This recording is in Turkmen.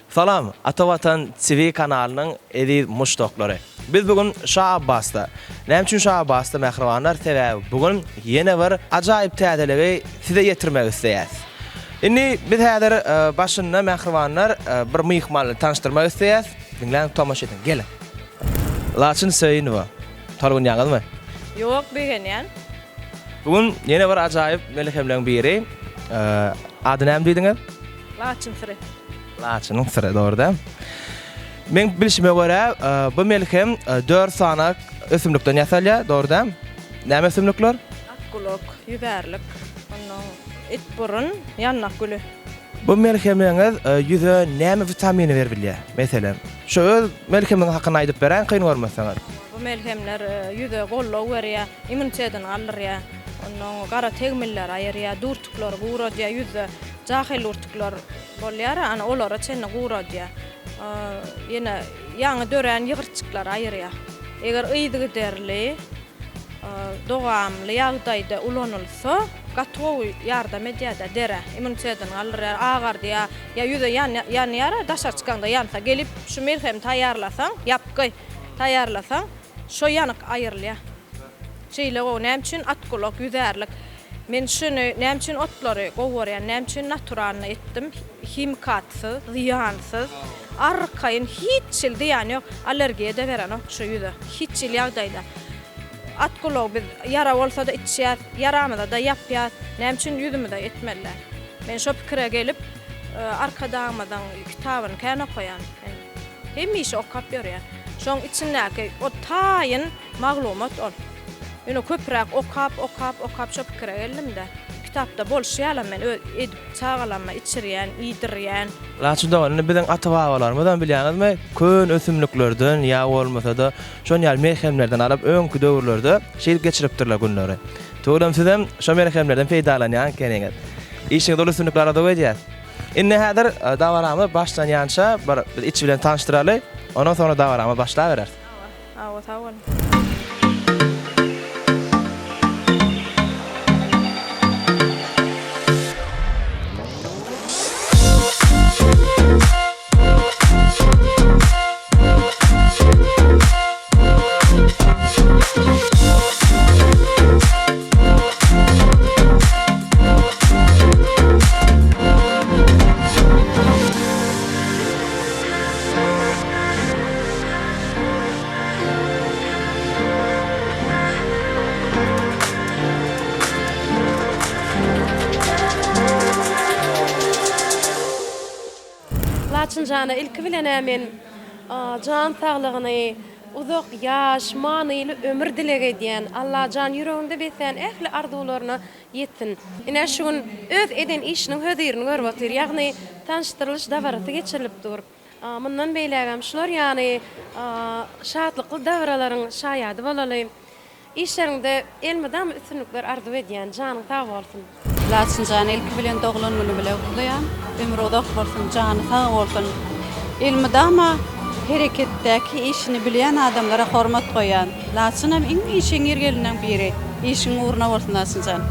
Salam, Ata Watan TV kanalynyň eziz muşdaklary. Biz bu gün Şa Abbasda. Näme üçin Şa Abbasda mähribanlar? Sebäbi bu gün ýene bir ajaýyp täzeligi size ýetirmek isleýäs. Indi biz häzir başynda mähribanlar bir myhmany tanyşdyrmak isleýäs. Diňläň, tomaşa ediň. Geliň. Laçyn Söýünowa. Tolgunýaňyzmy? Ýok, begenýän. Bu gün ýene bir ajaýyp melhemleň biri. Ady näme diýdiňiz? Laçyn syry. Laçynyň syry, dogry däl. Meň bilşime görä, bu melhem dört sany ösümlikden ýasalýar, dogry däl? Näme ösümlikler? Atgulak, ýüzärlik, onnoň itburun, ýandak güli. Bu melhemiňiz ýüze näme witamini berip bilýär? Meselem, şu öz melhemiňiz hakynda aýdyp beräýiň kyn görmeseňiz. Bu melhemler ýüze goldaw berýär, immunitetini galdyrýar, onnoň gara tegmilleri aýyrýar, dürtükleri guradýar, ýüzde jahyl dürtükler bolýar, ana olara çenli guradýar. Ýene ýaňy dörän ýygyrtjyklary aýyrýar. Eger yzygiderli dowamly ýagdaýda ulanylsa, gaty gowy ýardam edýär-de derä, immunitetini galdyrýar, agardýar, ýa ýüze ýanýar-a, daşary çykaňda ýansa, gelip şu melhemi taýýarlasaň, ýapgy taýýarlasaň, şo ýanyk aýrylýar. Şeýle gowy. Näme üçin atgulak, ýüzärlik? Men şuny näme üçin otlary gowy görýän, näme üçin naturalnyý etdim, himikatsyz, zyýansyz, arkaýyn hiç hili zyýany ýok, allergiýa-da berenok şu ýüze, hiç hili ýagdaýda. At gulagy biz ýara bolsa-da içýäs, ýaramyza-da ýapýas, näme üçin ýüzümize etmeli däl? Men şo pikire gelip, Arkadagymyzyň kitabyny kän okaýan men. Hemişe okap ýörýän. Şoň içindäki o taýyn maglumat ol. Ýöne köpräk okap, okap, okap şo pikire geldim-de. Kitapda bolşy ýalam men öz edip çagalamma içirýän, iýdirýän. Laçyn dogan, indi biziň ata-babalarymyzam bilýäňizmi, kön ösümliklerden ýa bolmasa-da şon ýaly melhemlerden alyp öňki döwürlerde şeýdip geçiripdirler günleri. Tüweleme sizem şo melhemlerden peýdalanýan ekeniňiz. Işiňizde uly üstünlikler arzuw edýäs. Indi häzir dabaramyz başlanýança bir biz içi bilen tanyşdyraly, ondan soňra dabaramyz başlabereris. Hawa, sag boluň. Laçyn jana ilki bilen-ä men jan saglygyny, uzak ýaş, manyly ömür dileg edýän. Allajan ýüreginde beslän ähli arzuwlaryna ýetsin. Ine şu gün öz eden işiniň hözirini görüp otyr. Ýagny tanyşdyrylyş dabarasy geçirilip dur. Mundan beýlägem şular ýaly şatlykly dabaralaryň şaýady bolaly. Işleriňde elmydama üstünlikler arzuw edýän. Janyň sag bolsun. Laçynjany ilki bilen doglan güni bile gutlaýan. Ömri uzak bolsun, jany sag bolsun. Elmydama hereketdäki işini bilýän adamlara hormat goýýan. Laçynam iň işeňňir gelinleň biri. Işiň ugruna bolsun Laçynjan.